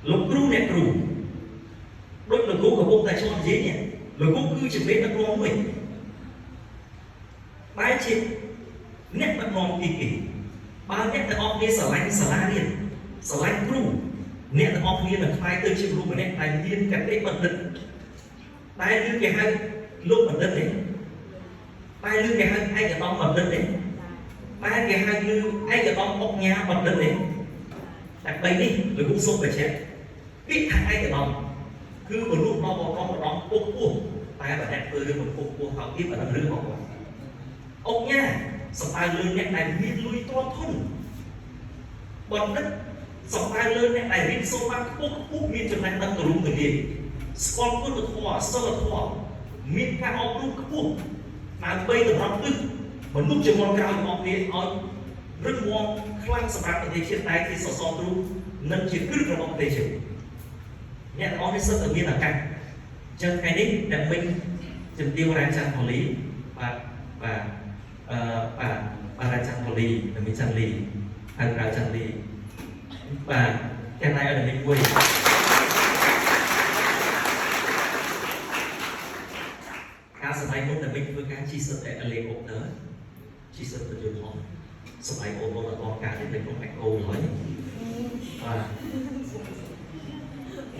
លោកគ្រូអ្នកគ្រូដូចលោកគ្រូកំពុងតែឆ្លងនិយាយនេះលោកគ្រូគឺជាមេដឹកនាំមួយបែរជាអ្នកដឹកនាំទី2បើអ្នកទាំងអស់គ្នាស្រឡាញ់សាលារៀនស្រឡាញ់គ្រូអ្នកទាំងអស់គ្នានឹងក្លាយទៅជាគ្រូម្នាក់ដែលមានគតិបណ្ឌិតតែឮគេហៅលោកបណ្ឌិតទេតែឮគេហៅឯកឧត្តមបណ្ឌិតទេតែគេហៅឮឯកឧត្តមអុកញ៉ាបណ្ឌិតទេតែបីនេះលោកគ្រូសូមបញ្ជាក់ពាក្យថាឯកឧត្តមគឺមនុស្សមកបកម្ដងពុកពោះតែបើអ្នកធ្វើរឿងមិនពុកពោះហើយទៀតអានឹងរឿងរបស់គាត់អុកញ៉ាសំដៅលើអ្នកដែលមានលុយទ្រព្យធនបណ្ឌិតសំដៅលើអ្នកដែលរៀនសូត្របានខ្ពស់ខ្ពស់មានចំណេះដឹងទូលំទូលាយស្គាល់គុណធម៌សិលធម៌មានការអប់រំខ្ពស់ដើម្បីតម្រាប់ទិសមនុស្សជំនាន់ក្រោយរបស់គ្នាឲ្យរឹងមាំខ្លាំងសម្រាប់ប្រទេសជាតិតែជាសសរទ្រូងនិងជាគ្រឹះរបស់ប្រទេសជាតិអ្នកទាំងអស់នេះសិតតែមានឱកាសអញ្ចឹងថ្ងៃនេះអ្នកមិញជំទាវរ៉ាច័ន្ទផលីបាទបាទអឺបាទបាទរ៉ាច័ន្ទផលីនិងមីច័ន្ទលីហៅក្រៅច័ន្ទលីបាទទាំងណៃឲ្យអ្នកមិញមួយកាលសម័យមុនអ្នកមិញធ្វើការជិះសិតតែអេលីកុបទ័រជិះសិតទៅយន្តហោះសម័យអូនអូនអត់តការទេនៅក្នុងអេកូឡើយបាទ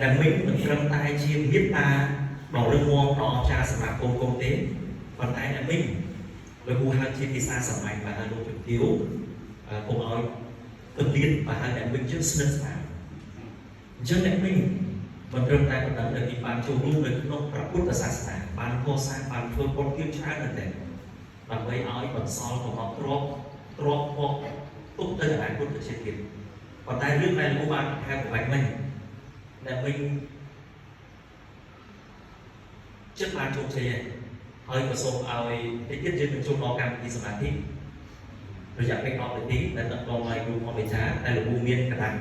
អ្នកមិញមិនត្រឹមតែជាមេត្តាដ៏រឹងមាំដ៏អស្ចារ្យសម្រាប់កូនកូនទេប៉ុន្តែអ្នកមិញលោកគ្រូហៅជាភាសាសម័យបាទលោកជំទាវកុំឲ្យពលានបាទហៅអ្នកមិញជឿស្និទ្ធស្នាលអញ្ចឹងអ្នកមិញមិនត្រឹមតែបណ្ដឹងដែលពីបានចូលរួមនៅក្នុងព្រះពុទ្ធសាសនាបានកសាងបានធ្វើបុណ្យទានច្រើនមែនទែនដើម្បីឲ្យបន្សល់កំណត់ទ្រព្យទ្រព្យមកទុកទៅអនាគតទៅជាទៀតប៉ុន្តែរឿងដែលលោកបានហៅប្រវត្តិមិញអ្នកមិញចិត្តបានជោគជ័យហើយក៏សូមឲ្យតិចទៀតយើងនឹងចូលដល់កម្មវិធីសមាធិរយៈពេល10នាទីដែលដឹកនាំដោយគ្រូអមេចាដែលលោកគ្រូមានក្តារ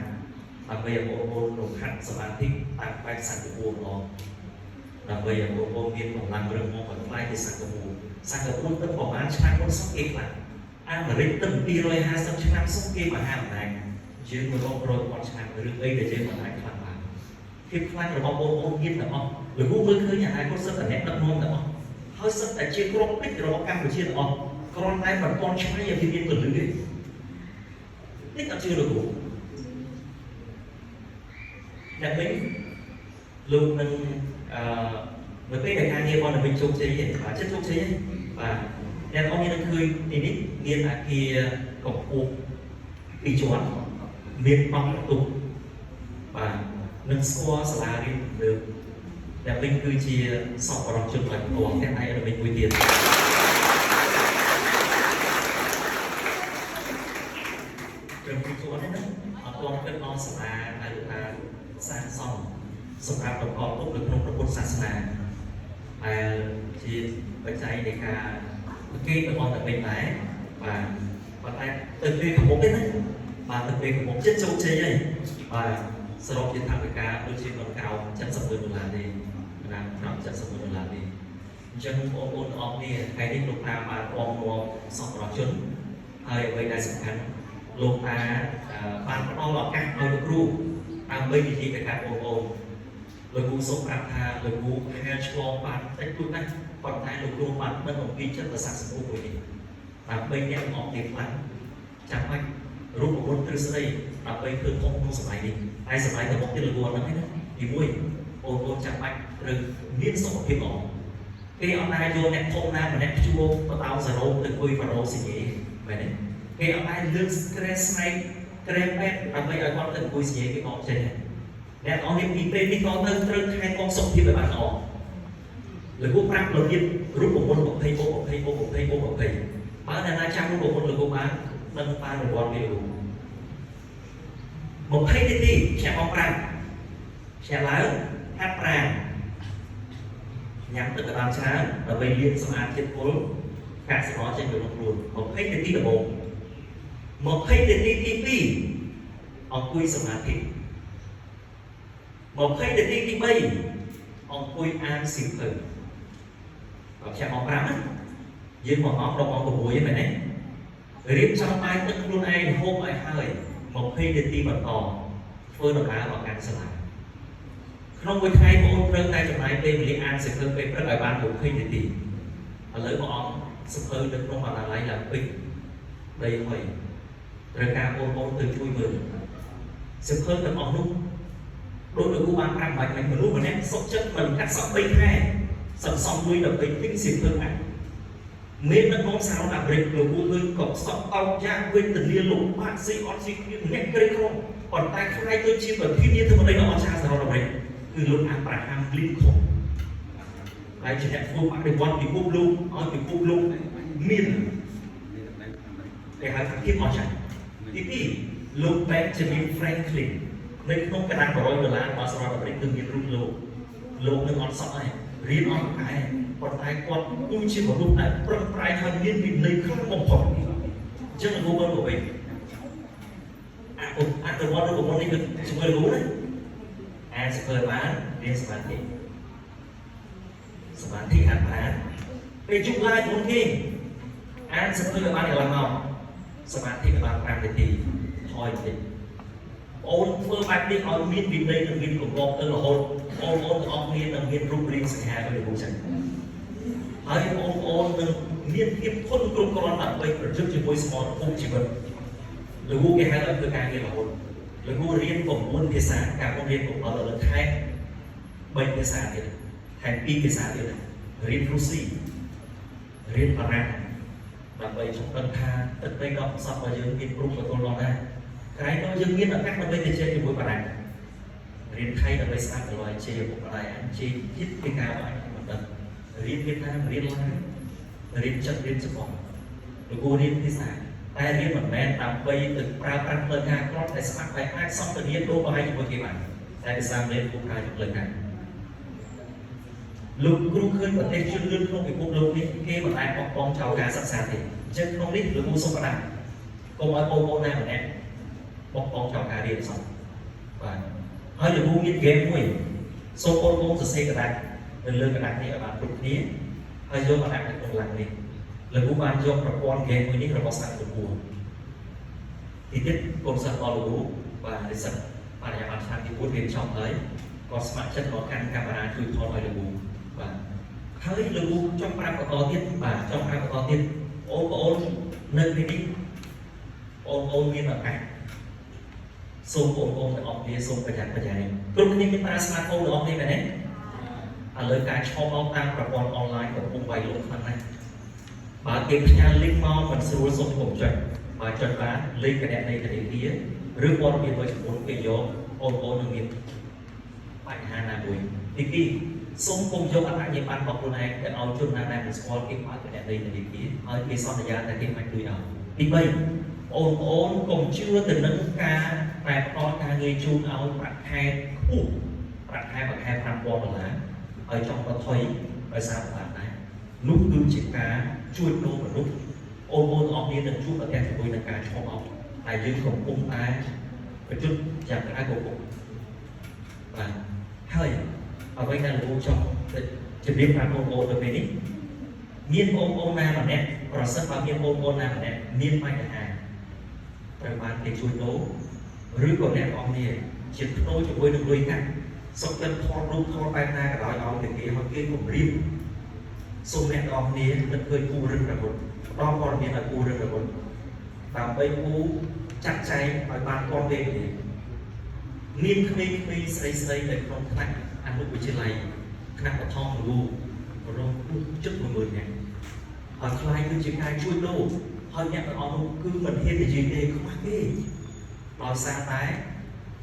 ដើម្បីឲ្យបងប្អូនរំហាត់សមាធិតាមបែបសង្កពួរម្ដងដើម្បីឲ្យបងប្អូនមានកម្លាំងរឹងមាំបន្ថ្លៃទៅសង្កពួរសង្កពួរទៅប្រហែលឆ្នាំមុនសោះគេខ្លះអាមេរិកទៅ250ឆ្នាំសោះគេមហាអំណាចយើងមករករយពាន់ឆ្នាំរឿងអីដែលយើងមិនអាចខ្លាំងបានភាពខ្លាំងរបស់បងប្អូនមានទាំងអស់លោកគ្រូមើលឃើញអនាគតសិតតែអ្នកដឹកនាំទាំងអស់ហើយសិតតែជាក្រុមពេជ្ររបស់កម្ពុជាទាំងអស់គ្រាន់តែមិនទាន់ឆ្នៃឲ្យវាមានពលឺទេនេះអត់ជឿលោកគ្រូអ្នកវិញលោកនឹងអឺនៅពេលដែលការងាររបស់អ្នកវិញជោគជ័យទេបាទចិត្តជោគជ័យទេបាទអ្នកអស់មាននឹងឃើញទីនេះមានអាគារកម្ពស់ពីរជាន់មាន10បន្ទប់បាទនឹងស្គាល់សាលារៀនលើអ្នកវិញគឺជាសប្បុរសជនដោយផ្ទាល់ទាំងឯងឲ្យវិញមួយទៀតត្រឹមពីរជាន់ទេណាអត់ទាន់គិតដល់សាលាដែលថាសាងសង់សម្រាប់ប្រកបទុកនៅក្នុងព្រះពុទ្ធសាសនាដែលជាបច្ច័យនៃការប្រគេនរបស់តែវិញដែរបាទប៉ុន្តែទៅពេលខាងមុខទេណាបាទទៅពេលខាងមុខចិត្តជោគជ័យហើយបាទសរុបជាថវិកាដូចជាមិនក្រោម70ម៉ឺនដុល្លារទេណាក្រោម70ម៉ឺនដុល្លារទេអញ្ចឹងបងប្អូនទាំងអស់គ្នាថ្ងៃនេះលោកតាបានអមនាំសប្បុរសជនហើយអ្វីដែលសំខាន់លោកតាបានផ្ដល់ឱកាសឲ្យលោកគ្រូដើម្បីនិយាយទៅកាន់បងប្អូនលោកគ្រូសូមប្រាប់ថាលោកគ្រូហែលឆ្លងបានតិចតួចណាស់ប៉ុន្តែលោកគ្រូបានដឹងអំពីចិត្តសាស្ត្រសង្គមមួយនេះដើម្បីអ្នកទាំងអស់គ្នាខ្លាំងចាំបាច់រូបមន្តទ្រឹស្ដីដើម្បីធ្វើធំក្នុងសម័យនេះតែសម័យទៅមុខទៀតលោកគ្រូអត់ដឹងទេណាទី1បងប្អូនចាំបាច់ត្រូវមានសុខភាពល្អគេអត់ដែលយកអ្នកធំណាម្នាក់ព្យួរបតោសរោមទៅអង្គុយបដោសញ្ញេមែនទេគេអត់ដែលលើកក្រែស្នែកក្រែពេទ្យដើម្បីឲ្យគាត់ទៅអង្គុយសញ្ញេគេបកចេញអ្នកទាំងអស់នេះពីពេលនេះក៏ទៅត្រូវថែទាំសុខភាពឲ្យបានល្អលោកគ្រូប្រាប់របៀបរូបមន្ត20បូក20បូក20បូក20បើអ្នកណាចាំរូបមន្តលោកគ្រូបានដឹងបានរង្វាន់ពីលោកគ្រូ20នាទីភ្ញាក់ម៉ោង5ភ្ញាក់ឡើង ហាត់ប្រាណញ៉ាំទឹកឲ្យបានច្រើនដើម្បីលាងសម្អាតជាតិពុលកាកសំណល់ចេញពីក្នុងខ្លួន20នាទីដំបូង20នាទីទី2អង្គុយសមាធិ20នាទីទី3អង្គុយអានសៀវភៅបើខ្ញុំមក5ណាយើងមកម៉ោង10ម៉ោង6ហ្នឹងមែនទេរៀបចំបាយទឹកខ្លួនឯងហូបឲ្យហើយ20នាទីបន្តធ្វើដំណើរមកកាន់សាលាក្នុងមួយថ្ងៃបងត្រូវតែចំណាយពេលវេលាអានសៀវភៅពេលព្រឹកឲ្យបាន20នាទីឥឡូវបងអង្គសៀវភៅនៅក្នុងបណ្ណាល័យឡើងពេញដីហុយត្រូវការបងប្អូនទៅជួយមើលសៀវភៅទាំងអស់នោះដូចលោកគ្រូបានប្រាប់បាច់មិញមនុស្សម្នាក់សុខចិត្តមិនកាត់សក់3ខែសន្សំលុយដើម្បីទិញសៀវភៅអានមាននៅក្នុងសហរដ្ឋអាមេរិកលោកគ្រូឃើញក៏សក់តោកយ៉ាកវេទនាលំបាកស៊ីអត់ស៊ីគ្នាអ្នកក្រីក្រប៉ុន្តែខ្លាយទៅជាប្រធានាធិបតីរបស់អស្ចារ្យសហរដ្ឋអាមេរិកគឺលោកអាប់រ៉ាហាំលីនខុនដែលជាអ្នកធ្វើបដិវត្តពិភពលោកឲ្យពិភពលោកមានគេហៅថាភាពអស្ចារ្យទី2លោក Benjamin Franklin នៅក្នុងក្រដាស100ដុល្លាររបស់សហរដ្ឋអាមេរិកគឺមានរូបលោកលោកនឹងអត់សក់ដែររៀនអត់ដែរប៉ុន្តែគាត់គឺជាមនុស្សដែលប្រឹងប្រែងហើយមានវិន័យខ្លាំងបំផុតអញ្ចឹងលោកមើលមកវិញអនុអនុវត្តរូបមន្តនេះគឺជាមួយលោកណាអានសភើបានរៀនសមាធិសមាធិហាត់ប្រាណពេលជុំឡាយមុនគេអានសភើឲ្យបានកន្លះម៉ោងសមាធិឲ្យបាន5នាទីថយបន្តិច អូនធ្វើបែបនេះឲ្យមានវិន័យនិងមានទម្លាប់ទៅរហូតបងប្អូនទាំងអស់គ្នានឹងមានរូបរាងសង្ហាដូចលោកគ្រូចឹងហើយបងប្អូននឹងមានភាពធន់គ្រប់គ្រាន់ដើម្បីប្រយុទ្ធជាមួយសមរភូមិជីវិតលោកគ្រូគេហៅឲ្យធ្វើការងាររហូតលោកគ្រូរៀន9ភាសាកាលមុនរៀន7ឥឡូវថែម3ភាសាទៀតថែម2ភាសាទៀតរៀនរុស្ស៊ីរៀនបារាំងដើម្បីចង់ដឹងថាទឹកដីដ៏ប្រសពរបស់យើងមានព្រំប្រទល់ដល់ណា ក្រែងនោះយើងមានឱកាសដើម្បីទៅជែកជាមួយបារាំងរៀនថៃដើម្បីស្ដាប់ទៅឲ្យជេរឪពុកម្ដាយអញជេរទៀតពីការអញមិនដឹងរៀនវៀតណាមរៀនឡាវរៀនចិនរៀនជប៉ុនលោកគ្រូរៀនភាសាតែរៀនមិនមែនដើម្បីទៅប្រើប្រាស់ផ្លូវការគ្រាន់តែស្ដាប់តែអាចសន្ទនាដូរប្រហែលជាមួយគេបានតែភាសាអង់គ្លេសគ្រូប្រើជាផ្លូវការលោកគ្រូឃើញប្រទេសជឿនលឿនក្នុងពិភពលោកនេះគេមិនអាចបោះបង់ចោលការសិក្សាទេអញ្ចឹងក្នុងនេះលោកគ្រូសូមផ្ដាំកុំឲ្យបងប្អូនណាម្នាក់ បោះបង់ចោលការរៀនសោះបាទហើយលោកគ្រូមានហ្គេមមួយសូមបងប្អូនសរសេរក្រដាសនៅលើក្រដាសនេះឲ្យបានគ្រប់គ្នាហើយយកមកដាក់នៅក្នុងឡាននេះលោកគ្រូបានយកប្រព័ន្ធហ្គេមមួយនេះរបស់សាស្ត្រលោកគ្រូទីទៀតកូនសិស្សរបស់លោកគ្រូបាទនិស្សិតបរិញ្ញាបត្រឆ្នាំទី4រៀនចប់ហើយគាត់ស្ម័គ្រចិត្តមកកាន់កាមេរ៉ាជួយថតឲ្យលោកគ្រូបាទហើយលោកគ្រូចង់ប្រាប់បន្តទៀតបាទចង់ប្រាប់បន្តទៀតបងប្អូននៅទីនេះបងប្អូនមានឱកាស សូមបងប្អូនទាំងអស់គ្នាសូមប្រយ័ត្នប្រយែងគ្រប់គ្នាមានប្រើ smartphone ទាំងអស់គ្នាមែនទេឥឡូវការឆោបោកតាមប្រព័ន្ធអនឡាញកំពុងវាយលុកខ្លាំងណាស់បើគេផ្ញើ link មកមិនស្រួលសូមកុំចុចបើចុចបានលេខគណនីធនាគារឬព័ត៌មានមួយចំនួនគេយកបងប្អូននឹងមានបញ្ហាណាមួយទី2សូមកុំយកអត្តញ្ញាប័ណ្ណរបស់ខ្លួនឯងទៅឲ្យជនណាដែលមិនស្គាល់គេបើកគណនីធនាគារហើយគេសន្យាថាគេអាចជួយឲ្យទី3បងប្អូនកុំជឿទៅនឹងការតែផ្ដល់ការងារជូនឲ្យប្រាក់ខែខ្ពស់ប្រាក់ខែមួយខែ5000ដុល្លារហើយចង់បន្ថយដោយសារបានដែរនោះគឺជាការជួញដូរមនុស្សបងប្អូនទាំងអស់គ្នានឹងជួបប្រទះជាមួយនឹងការឆោបោកតែយើងកំពុងតែប្រយុទ្ធយ៉ាងក្តៅគគុកបាទហើយអ្វីដែលលោកចង់ជម្រាបប្រាប់បងប្អូនទៅពេលនេះមានបងប្អូនណាម្នាក់ប្រសិនបើមានបងប្អូនណាម្នាក់មានបញ្ហាត្រូវបានគេជួញដូរឬក៏អ្នកអស់គ្នាជាភ្នោជាមួយនឹងលុយកាក់សុខចិត្តថតរូបថតបែបណាក៏ដោយឲ្យតែគេឲ្យគេគម្រាមសូមអ្នកអស់គ្នានឹកឃើញគូរឹងរហូតផ្ដល់ព័ត៌មានឲ្យគូរឹងរហូតដើម្បីគូចាត់ចែងឲ្យបានទាន់ពេលវេលាមានក្មេងៗស្រីស្រីនៅក្នុងថ្នាក់អនុវិទ្យាល័យថ្នាក់បឋមលូរងគ្រោះជិត10000នាក់ហើយខ្លាយគឺជាការជួញដូរហើយអ្នកទាំងអស់នោះគឺមិនហ៊ាននិយាយទេខ្មាស់គេដោយសារតែ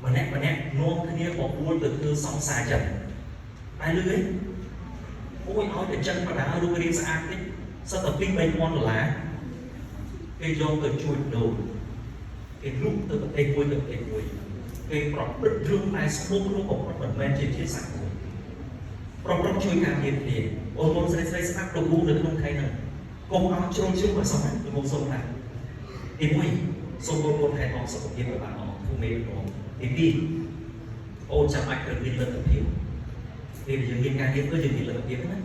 ម្នាក់ម្នាក់នាំគ្នាបបួលទៅធ្វើសង្សារចិត្តតែលឺទេអូយឲ្យតែចិនបដារូបរាងស្អាតតិចសិតតែ2 3000ដុល្លារគេយកទៅជួញដូរគេលុកទៅប្រទេសមួយទៅប្រទេសមួយគេប្រព្រឹត្តរឿងតែស្មុគនោះបំផុតមិនមែនជាជាតិសាសន៍មួយ ប្រុសប្រុសជួយការពារគ្នាបងប្អូនស្រីស្រីស្ដាប់លោកគ្រូនៅក្នុងថ្ងៃហ្នឹងកុំឲ្យជ្រុលជ្រុលអសោះណាលោកគ្រូសូមថាទី1សូមបងប្អូនថែទាំសុខភាពឲ្យបានល្អធ្វើមេដឹកនាំទី2អូនចាំបាច់ត្រូវមានលទ្ធភាពពេលយើងមានការងារធ្វើយើងមានលទ្ធភាពណា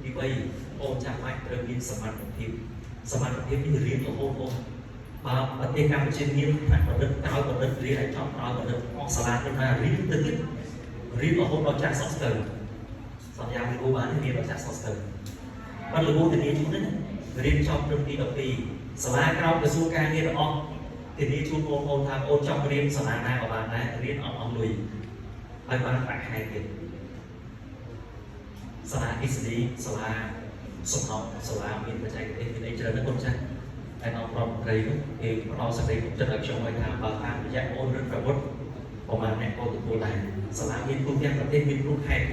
ទី3អូនចាំបាច់ត្រូវមានសមត្ថភាពសមត្ថភាពនេះរៀនរហូតអូនបើប្រទេសកម្ពុជាមានថ្នាក់បណ្ឌិតក្រោយបណ្ឌិតរៀនឲ្យចប់ក្រោយបណ្ឌិតអស់សាលាទៅណារៀនទៅទៀតរៀនរហូតដល់ចាស់សក់ស្ទើសន្យាលោកគ្រូបានរៀនដល់ចាស់សក់ស្ទើបាត់លោកគ្រូធានាជូនណារៀនចប់ត្រឹមទី12សាលាក្រោមក្រសួងការងារទាំងអស់ធានាជូនបងប្អូនថាអូនចង់រៀនសាលាណាក៏បានដែររៀនអត់អស់លុយហើយបានប្រាក់ខែទៀតសាលាអិសនីសាលាសំណង់សាលាមានបច្ចេកទេសមានអីច្រើនណាស់កូនចាស់តែដល់រដ្ឋមន្ត្រីនោះគេផ្ដល់សេចក្តីទុកចិត្តឲ្យខ្ញុំឲ្យថាបើតាមរយៈអូនរឹតប្រវត្តិប្រហែលអ្នកក៏ទទួលដែរសាលាមានទូទាំងប្រទេសមានគ្រប់ខេត្ត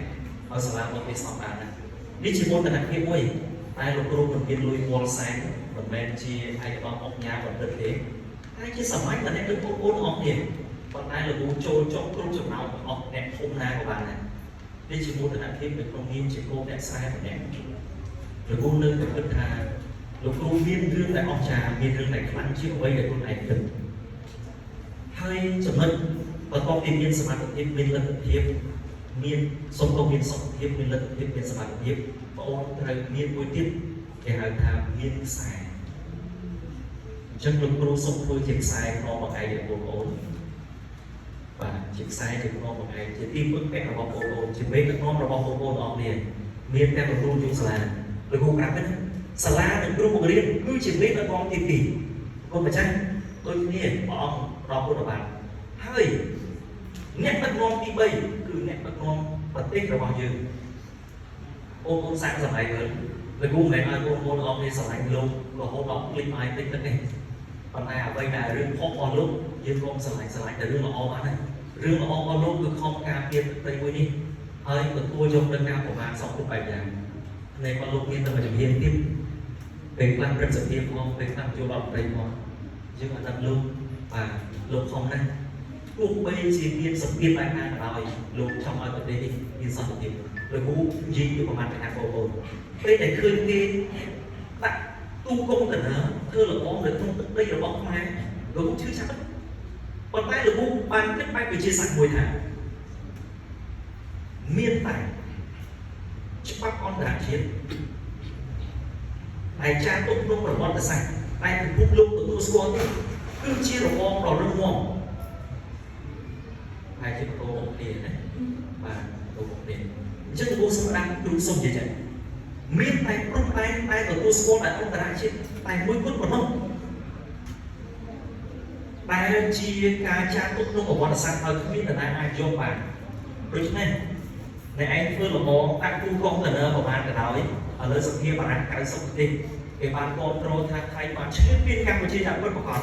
ហើយសាលាមកគេស្តង់ដារណាស់នេះជាមោទនភាពមួយតែលោកគ្រូមិនមានលុយពាល់សែនមិនមែនជាឯកឧត្តមអុកញ៉ាបណ្ឌិតទេតែជាសម័យម្នាក់ដូចបងប្អូនអស់គ្នាប៉ុន្តែលោកគ្រូចូលចុះគ្រប់ចំណោមទាំងអស់អ្នកធំណាក៏បានដែរនេះជាមោទនភាពនៅក្នុងនាមជាកូនអ្នកស្រែម្នាក់លោកគ្រូនៅតែគិតថាលោកគ្រូមានរឿងដែលអស្ចារ្យមានរឿងដែលខ្លាំងជាងអ្វីដែលខ្លួនឯងគិតហើយចំណុចបន្ទាប់ពីមានសមត្ថភាពមានលទ្ធភាពមានសុខភាពមានសុខភាពមានលទ្ធភាពមានសមត្ថភាពបងអូនត្រូវមានមួយទៀតគេហៅថាមានខ្សែអញ្ចឹងលោកគ្រូសូមធ្វើជាខ្សែខ្នងបង្អែកដល់បងប្អូនបាទជាខ្សែជាខ្នងបង្អែកជាទីពឹងពាក់របស់បងប្អូនជាមេដឹកនាំរបស់បងប្អូនអរគ្នាមានតែលោកគ្រូជួសាលាលោកគ្រូប្រាប់ណាសាលានិងគ្រូបង្រៀនគឺជាមេដឹកនាំទី2គុណម្ចាស់ដូចគ្នាព្រះអង្គផ្ដល់គុណបាទហើយអ្នកដឹកនាំទី3គឺអ្នកដឹកនាំប្រទេសរបស់យើងបងប្អូនសាកសម័យមើលលោកគ្រូមិនមែនឲ្យបងប្អូនអរគ្នាស្រឡាញ់លោករហូតដល់ភ្លេចបាយភ្លេចទឹកទេប៉ុន្តែអ្វីដែលរឿងខុសរបស់លោកយើងកុំស្រឡាញ់ស្រឡាញ់តែរឿងល្អបានហើយរឿងល្អរបស់លោកគឺខំការពារទឹកដីមួយនេះហើយទទួលយកនៅការប្រមាថសពគ្រប់បែបយ៉ាងនៃរបស់លោកមានតែមួយជំហានទៀតពេលខ្លះព្រឹទ្ធសភាផងពេលខ្លះចូលដល់ប្រៃផងយើងអត់ដឹងលោកបាទលោកខំណាស់ទោះបីជាមានសម្ពាធបែបណាក៏ដោយលោកចង់ឲ្យប្រទេសនេះមានសន្តិភាពលោកគ្រូនិយាយពីប្រមាណកណាបងប្អូនពេលដែលឃើញគេដាក់ទូកុងតឺន័រធ្វើលបងនៅក្នុងទឹកដីរបស់ខ្មែរលោកឈឺចាប់ប៉ុន្តែលោកគ្រូបានគិតបែបវិទ្យាសាស្ត្រមួយថាមានតែច្បាប់អន្តរជាតិដែលចារទុកក្នុងប្រវត្តិសាស្ត្រតែពិភពលោកទទួលស្គាល់នេះគឺជារបបដ៏រឹងមាំហើយជាបតោបងគ្នាណាបាទបតោបងគ្នាអញ្ចឹងលោកសម្រាប់គ្រូសុំនិយាយចឹងមានតែព្រំដែនតែទទួលស្គាល់ដោយអន្តរជាតិតែមួយគត់ប៉ុណ្ណោះដែលជាការចារទុកក្នុងប្រវត្តិសាស្ត្រឲ្យគ្មាននរណាអាចយកបានដូច្នេះអ្នកឯងធ្វើលបងដាក់ទូកុងតឺន័រប្រហែលក៏ដោយឥឡូវសភាបារាំង90ប្រទេសគេបានគ្រប់គ្រងថាថៃបានឈ្លានពានកម្ពុជាយ៉ាងពិតប្រាកដ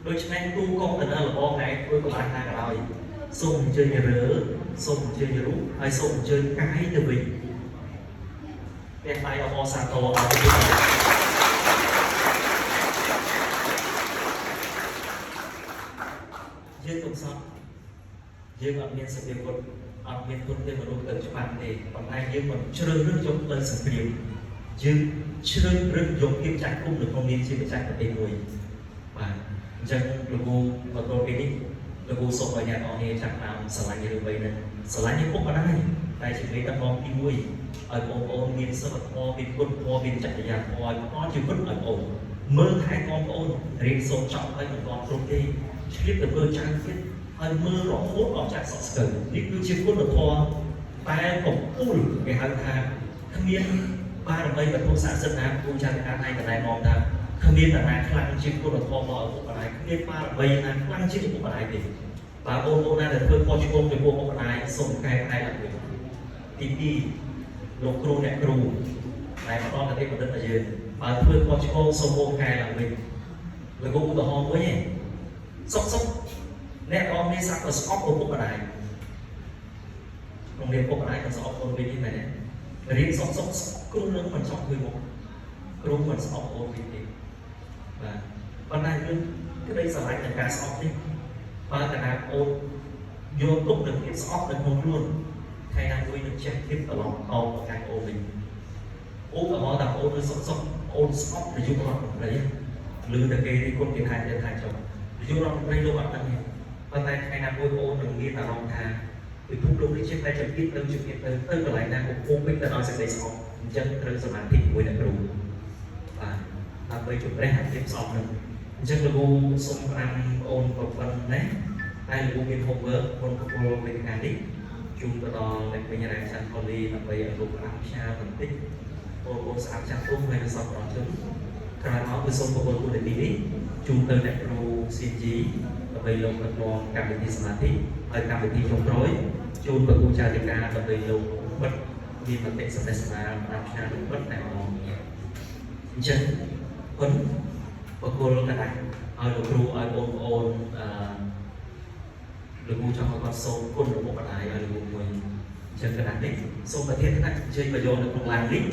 ដូច្នេះទូកុងតឺន័រលបងអ្នកឯងធ្វើប្រហែលណាក៏ដោយសូមអញ្ជើញរើសូមអញ្ជើញរូបហើយសូមអញ្ជើញកាយទៅវិញផ្ទះដៃអបអរសាទរឲ្យទៅយើងកុំសត់យើងអត់មានសភាវុធអត់មានទុនទេមនុស្សទៅច្បាស់ទេប៉ុន្តែយើងមិនជ្រើសរើសយកផ្លូវសង្គ្រាមយើងជ្រើសរើសយកភាពចាស់គុំនៅក្នុងនាមជាម្ចាស់ប្រទេសមួយបាទអញ្ចឹងលោកគ្រូមកដល់ពេលនេះលោកគ្រូសូមឲ្យអ្នកនរគ្នាចាប់តាមស្រឡាញ់រឿងបីហ្នឹងស្រឡាញ់ឪពុកម្ដាយតែជាមេដឹកនាំទី1ឲ្យបងប្អូនមានសិលធម៌មានគុណធម៌មានចរិយាធម៌ឲ្យផ្ដល់ជីវិតឲ្យបងប្អូនមើលថែបងប្អូនរៀនសូត្រចប់ហើយមិនទាន់គ្រប់ទេឆ្លៀតទៅធ្វើចៅទៀតហើយមើលរហូតដល់ចាក់សក់ស្កូវនេះគឺជាគុណធម៌តែកំពូលគេហៅថាគ្មានបារមីវត្ថុស័ក្តិសិទ្ធិណាគ្រូចារិកាតែងតែណែនាំថាគ្មាននរណាខ្លាំងជាងគុណធម៌របស់ឪពុកម្ដាយគ្មានបារមីណាខ្លាំងជាងឪពុកម្ដាយទេបើបងប្អូនណាដែលធ្វើខុសឆ្គងចំពោះឪពុកម្ដាយសូមកែប្រែឡើងវិញទី2លោកគ្រូអ្នកគ្រូដែលផ្ដល់គតិបណ្ឌិតឲ្យយើងបើធ្វើខុសឆ្គងសូមអូនកែឡើងវិញលោកគ្រូឧទាហរណ៍មួយឯងសុកសុកអ្នកអរនេះស្រាប់តែស្អប់ឪពុកម្ដាយក្នុងនាមឪពុកម្ដាយក៏ស្អប់កូនវិញនេះមែនទេរៀនសុកសុកគ្រូនឹងមិនចង់ធ្វើមកគ្រូមិនស្អប់កូនវិញទេបាទប៉ុន្តែរឿងក្តីស្រឡាញ់និងការស្អប់នេះបើកាលណាអូនយកទុកនឹងភាពស្អប់នៅក្នុងខ្លួន ថ្ងៃណាមួយនឹងចេះធៀបត្រឡប់អោបកាន់អូនវិញអូនក៏មកតាមអូននៅសុកសុកអូនស្អប់នាយករដ្ឋមន្ត្រីឬតែគេរិះគន់គេថាគេថាចុះនាយករដ្ឋមន្ត្រីលោកអត់ដឹងទេប៉ុន្តែថ្ងៃណាមួយអូននឹងមានអារម្មណ៍ថាពិភពលោកនេះចេះតែជំនឿទៅជំនឿទៅទៅកន្លែងណាក៏ពុំពេញទៅដោយសេចក្តីស្អប់អញ្ចឹងត្រូវសមាធិជាមួយអ្នកគ្រូបាទដើម្បីជំរះអាភាពស្អប់នឹងអញ្ចឹងលោកគ្រូសូមផ្ដាំអូនប្រពន្ធណាតែលោកគ្រូមាន homework មុនប្រគល់វេទិកានេះជូនទៅដល់អ្នកវិញ្ញាណច័ន្ទកូលីដើម្បីឲ្យលោកផ្ដាំផ្ញើបន្តិចបងប្អូនស្អាតចាស់ទុំហើយនិងសប្បុរសជនក្រោយមកគឺសូមប្រគល់ទូនាទីនេះជូនទៅអ្នកគ្រូ CG ដើម្បីលោកដឹកនាំកម្មវិធីសមាធិហើយកម្មវិធីចុងក្រោយជូនប្រគូចារិកាដើម្បីលោកបិទមានមតិសម្ដែងសម្ដាលផ្ដាំផ្ញើលោកបិទតែម្ដងអញ្ចឹងគុណប្រគល់កដាស់ឲ្យលោកគ្រូឲ្យបងប្អូនអឺលោកគ្រូចង់ឲ្យគាត់សូមគុណរបស់ម្ដាយឲ្យលោកគ្រូមួយអញ្ចឹងកដាស់នេះសូមប្រធានថ្នាក់អញ្ជើញមកយកនៅក្នុងឡាននេះ។